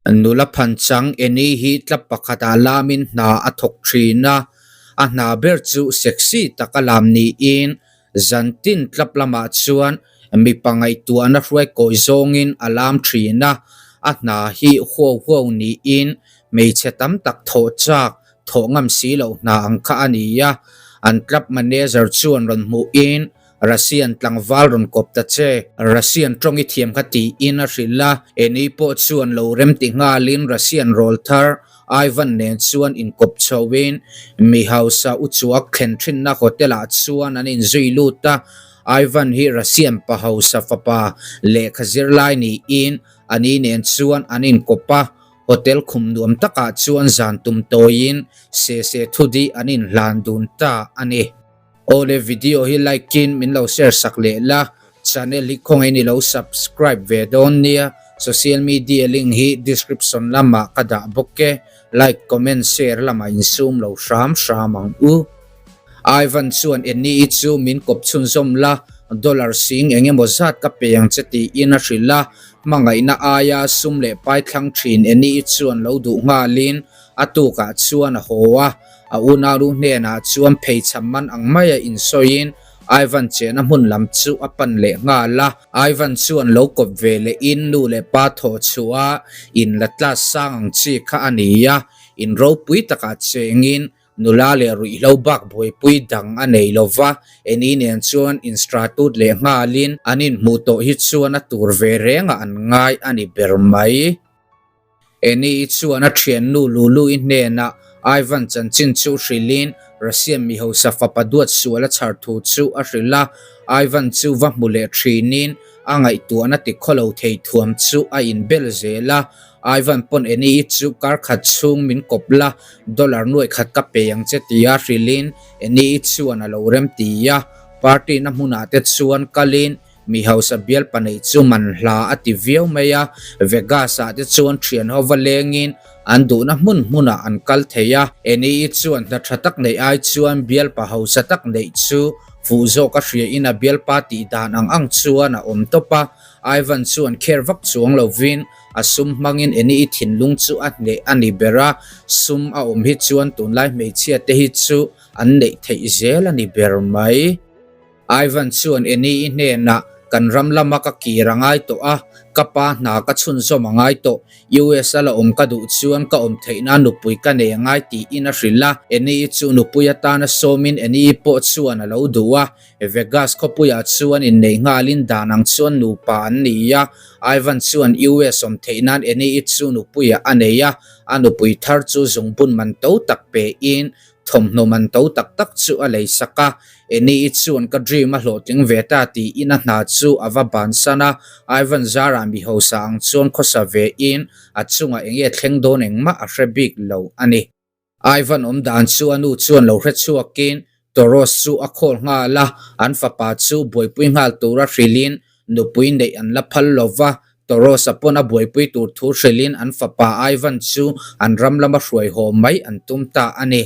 Nula phanchang Annie hi tlap pakhatah lamin hna a thawk thin a, a hna ber chu sexy taka lam niin zantin tlap lamah chuan mipa ngaihtuahna hruai kawi zawngin a lam thin a, a hna hi huau huau niin hmeichhe tam tak thawh chak thawh ngam si loh hna ang kha a ni a, an club manager chuan rawn hmuhin Russian tlangval rawn kawp ta che, Russian tawng i thiam kha tiin a hrilh a, Eni pawh chuan lo rem ti nghalin Russian rawl thar Ivan nen chuan inkawp chhoin mi hausa uchuak thlen thinna hotel ah chuan an inzui lut a, Ivan hi Russian pa hausa fapa lehkha zirlai niin a ni nen chuan an inkawp a, Hotel khum nuam takah chuan zan tum tawiin se se thudi an inhlan dun ta a ni. Awle video hi like in min lo share sak leh la, channel hi khawngaih in i lo subscribe ve dawn nia, social media link hi description lamah ka dah bawk e, like comment share lamah insum lo hram hram ang u. Ivan chuan Annie-i chu min kawp chhunzawm la, dollar sing eng emaw zat ka pe ang che tiin a hrilh a, hmangaihna aia sum leh pai thlang thin Annie-i chuan lo duh nghalin a tukah chuan a haw a, a unaunu hnenah chuan pheichham man ang maia insawiin Ivan chena hmun lam chu a pan leh nghal a, Ivan chuan lo kawp ve lehin nu leh pa thawh chhuah a in la tlas sang ang chi kha a ni a, in ropui takah chengin Nula leh ruihhlo bak buaipui dang a nei lo va, Eni nen chuan instratut leh nghalin an inhmuh tawh hi chuan a tur ve rengah an ngai a ni ber mai. Eni chuan a thiannu Lulu-i hnenah Ivan chanchin chu hrilhin Russian mihausa fapa duat sual a chhar thu chu a hrilh a, Ivan chu va hmu leh thinin a ngaihtuahna tikhawlo thei thuam chu a inbel zel a, Ivan pawn Eni i chu kar khat chhung min kawp la, dollar nuaih khat ka pe ang che tia hrilhin Eni i chuan a lo rem ti a. Party na hmunah te chuan kalin mi hausa bial paneih chu man hla a ti viau mai a, Vegas ah te chuan thian ho va lengin an duhna hmun hmunah an kal thei a. Eni i chuan hna tha tak neih ai chuan bialpa hausa tak neih chu fuh zawk a hria in a bialpa tih dan ang ang chuan a awm tawp a. Ivan chuan kher vak chuang lovin A sum hmangin Eni i thinlung chu a hneh a ni ber a, sum a awm hi chuan tunlai hmeichhia te hi chu an neih theih zel a ni ber mai. Ivan chuan Eni i hnenah, Kan ram lama ka kir a ngai tawh a, ka pa hna ka chhunzawm a ngai tawh. US a la awm ka duh chuan ka awm theihna nupui ka nei a ngai tiin a hrilh a. Eni i chu nupui atana sawmin Eni i pawh chuan a lo duh a, Vegas khawpuiah chuan inneih nghalin dan ang chuan nupa an ni a, Ivan chuan US awm theih nan Annie-i chu nupuiah a nei a, a nupui thar chu zungbun man to tak pein thawmhnaw man to tak tak chu a lei sak a. Annie-i chuan ka dream a hlawhtling ve ta tiin a hna chu a va bansan a, Ivan zarah mi hausa ang chuan khawsa vein a chungah enge thleng dawn engmah a hre bik lo a ni. Ivan awm dan chu a nu chuan lo hre chhuakin Toros chu a khawl nghal a, an fapa chu buaipui nghal tura hrilhin nupui neih an la phal lo va, Toros-a pawn a buaipui tur thu hrilhin an fapa Ivan chu an ram lama hruai haw mai an tum ta a ni.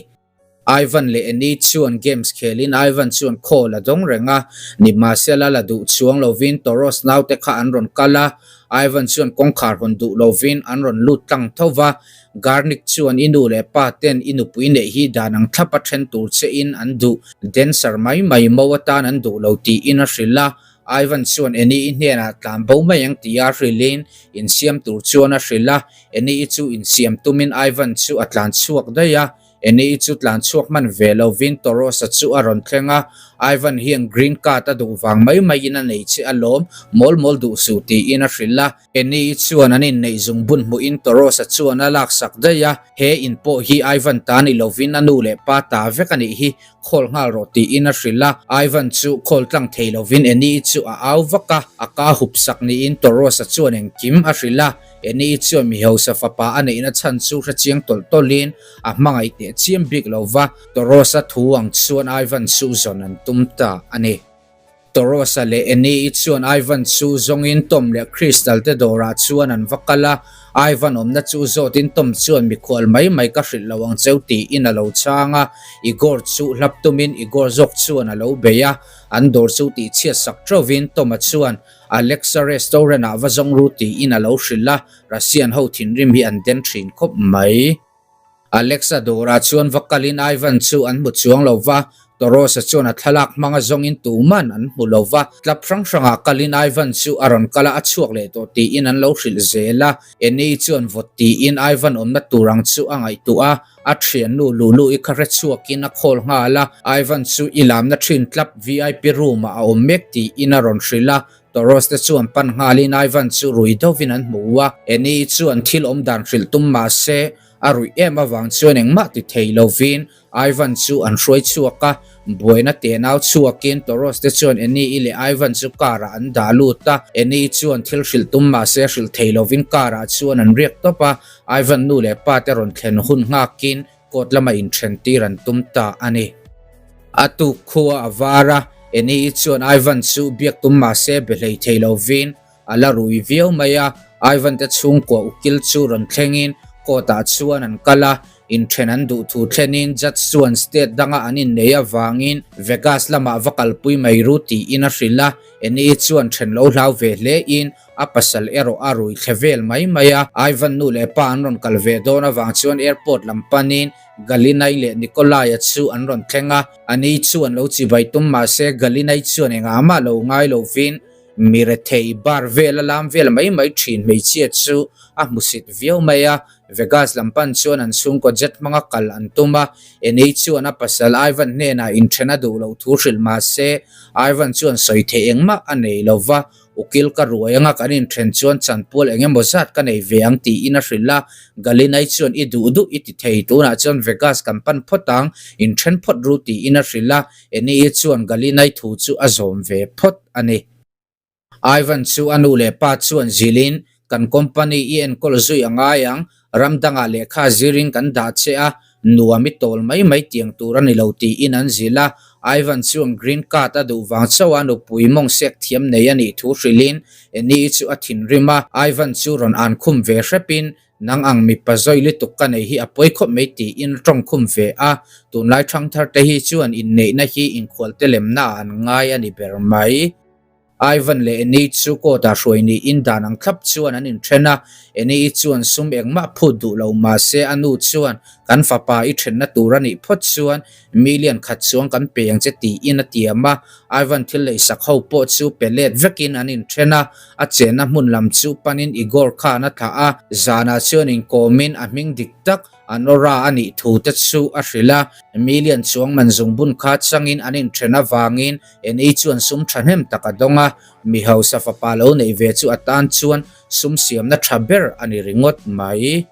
Ivan leh Annie chuan games khelin Ivan chuan call a dawng reng a, nimahsela la duh chuang lovin Toros naute kha an rawn kal a, Ivan chuan kawngkhar hawn duh lovin an rawn lut tlang tho va, Garnick chuan i nu leh pa ten i nupui neih hi dan ang thlap a then tur che in an duh, dancer mai mai mo atan an duh lo tiin a hrilh a. Ivan chuan Annie-i hnenah tlan bo mai ang tia hrilhin insiam tur chuan a hrilh a. Annie-i chu insiam tumin Ivan chu a tlan chhuak daih a. Annie-i chu tlan chhuak hman ve lovin Toros-a chu a rawn thleng a. Ivan hian green card a duh vang mai maiin a nei che alawm, mawl mawl duh suh tiin a hrilh a. Annie chuan an inneih zungbun hmuhin Toros-a chuan a laksak daih a, he in pawh hi Ivan ta ni lovin a nu leh pa ta vek a nih hi, khawl nghal rawh tiin a hrilh a. Ivan chu khawl tlang thei lovin Annie chu a au vak a, a ka hup sak niin Toros-a chuan engkim a hrilh a. Annie chuan mi hausa fapa a neihna chhan chu hrechiang tawlh tawlhin a hmangaih teh chiam bik lo va, Toros-a thu ang chuan Ivan chu zawn an tum ta a ni. Torosa leh Annie-i chuan Ivan chu zawngin Tom leh Crystal te dawrah chuan an va kal a, Ivan awmna chu zawtin Tom chuan mikhual mai mai ka hrilh lo ang cheu tiin a lo chhang a, Igor chu hlap tumin Igor zawk chuan a lo bei a, an dawr chu tihchhiat sak ṭeuhvin Tom-a chuan Alexa restaurant ah va zawng ru tiin a lo hrilh a, Russian ho thinrim hi an den thin khawp mai. Alexa dawrah chuan va kalin Ivan chu an hmu chuang lo va, Toros-a chuan a thlalak hmanga zawngin tuman an hmu lo va, club hrang hrangah kalin Ivan chu a rawn kal a, a chhuak leh tawh tiin an lo hrilh zel a. Annie chuan vawt tiin Ivan awmna tur ang chu a ngaihtuah a, a thiannu Lulu-i kha hre chhuakin a call nghal a, Ivan chu i lamna thin club VIP room-ah a awm mek tiin a rawn hrilh a, Toros te chuan pan nghalin Ivan chu rui deuhin an hmu a, Annie chuan thil awm dan hrilh tum mah se, a ruih em avang chuan engmah ti thei lovin Ivan chu an hruai chhuak a, buaina tenau chhuakin Toros te chuan Annie-i leh Ivan chu car ah an dah lut a, Annie chuan thil hrilh tum mah se hrilh thei lovin car ah chuan an riak tawp a, Ivan nu leh pa te rawn thlen hun nghakin court lama inthen tir an tum ta a ni. A tuk khua a var a, Annie-i chuan Ivan chu biak tum mah se be hlei thei lovin a la rui viau mai a, Ivan te chhungkua ukil chu rawn thlengin court ah chuan an kal a, inthen an duh thu thlenin judge chuan state danga an inneih avangin Vegas lamah va kalpui mai ru tiin a hrilh a, Annie-i chuan then lo hlau ve hle in A pasal erawh a rui thle vel mai mai a, Ivan nu leh pa an rawn kal ve dawn avang chuan airport lam panin Galinai leh Nikolai-a chu an rawn thleng a, ani chu an lo chibai tum mahse Galinai chuan engah mah lo ngai lovin mi rethei bar vel a lam vel mai mai thin hmeichhia chu a hmusit viau mai a, Vegas lam pan chuan an chhungkaw jet hmanga kal an tum a, Annie chuan a pasal Ivan hnenah inthen a duh loh thu hrilh mahse Ivan chuan sawi theih engmah a nei lova, Ukil ka ruai anga kan inthen chuan chanpual eng emaw zat ka nei ve ang tiin a hrilh a, Galinai chuan i duh duh i ti thei, tunah chuan Vegas kan pan phawt ang, inthen phawt ru tiin a hrilh a, Annie-i chuan Galinai thu chu a zawm ve phawt a ni. Ivan chu a nu leh pa chuan zilhin, Kan company i enkawl zui a ngai ang, ram dangah lehkha zirin kan dah che a, nuam i tawl mai mai tiang tur a ni lo tiin an zilh a. Ivan chuan green card a duh vang chauh a nupui mawng sek thiam nei a nih thu hrilhin Annie chu a thinrim a, Ivan chu rawn an khum ve hrepin nang ang mipa zawi lutuk ka nei hi a pawi khawp mai tiin a tawng khum ve a. Tunlai thangthar te hi chuan inneihna hi inkhualte lemna ah an ngai a ni ber mai. Ivan leh Annie chu court ah hruai niin dan ang thlap chuan an inthen a, Annie chuan sum engmah phut duh lo mahse a nu chuan kan fapa i thenna tur a nih phawt chuan million khat chuang kan pe ang che tiin a tiam a, Ivan thil leisak ho pawh chu pe let vekin an inthen a, a chenna hmun lam chu panin Igor khan a thlah a, zanah chuan inkawmin a hming dik tak Anora a nih thu te chu a hrilh a, million chuang man zungbun kha changin an inthen avangin Annie chuan sum thahnem tak a dawng a, mi hausa fapa lo neih ve chu a tan chuan sum siamna tha ber a ni ringawt mai.